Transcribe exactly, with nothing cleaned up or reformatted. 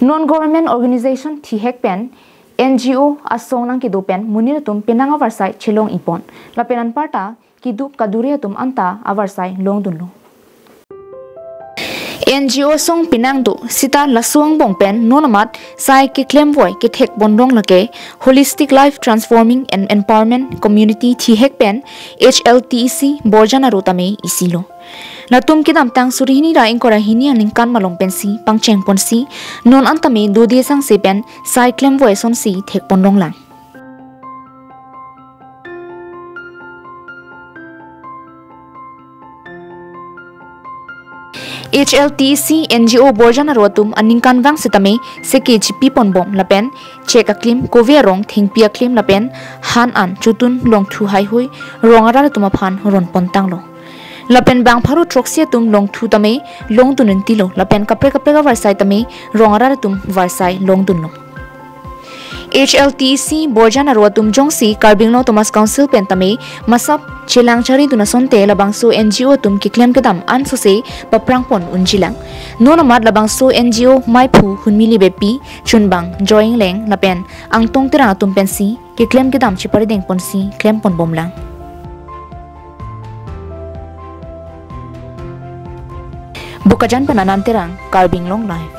Non-government organization thihek pen N G O asong nangkedo pen monit atum penang avarsai chelong-ipon. Lapen anparta keduk kadure atum anta avarsai longdunlo. N G O asong penang do sita laso angbong pen non amat sai keklemvoi kethekponlong lake Holistic Life Transforming and Empowerment Community thihek pen H L T E C Borjan aro tame isilo. Latum kedamtang suri hini ra ingkoi ra hini aningkan malom pensi pangchengponsi non an tame dode sangse pen sai klemvoi asonsi thekponlonglang. H L T E C N G O Borjan aro atum aningkanvang setame seke chipiponbom lapen chek aklim, kove arong, thengpi aklim lapen han an chotun longthu haihui rong arat atum aphan ronpontanglo. Lapen bang pharo throksi atum longthu tame longdun intilo lapen kaprek kaprek avarsai tame rong arat atum varsai longdunlo. H L T E C Borjan aro atum jongsi Karbi Anglong Autonomous Council pen tame masap chelang charidun asonte labangso N G O atum keklem kedam ansose paprangpon unjilang. Non amat labangso N G O maiphu Hunmi Lebepi, chunbang Joy Engleng lapen Angtong Terang atum pensi keklem kedam cheparidengponsi klemponbomlang. Bokajan pen Anand Terang, Karbi Anglong Live.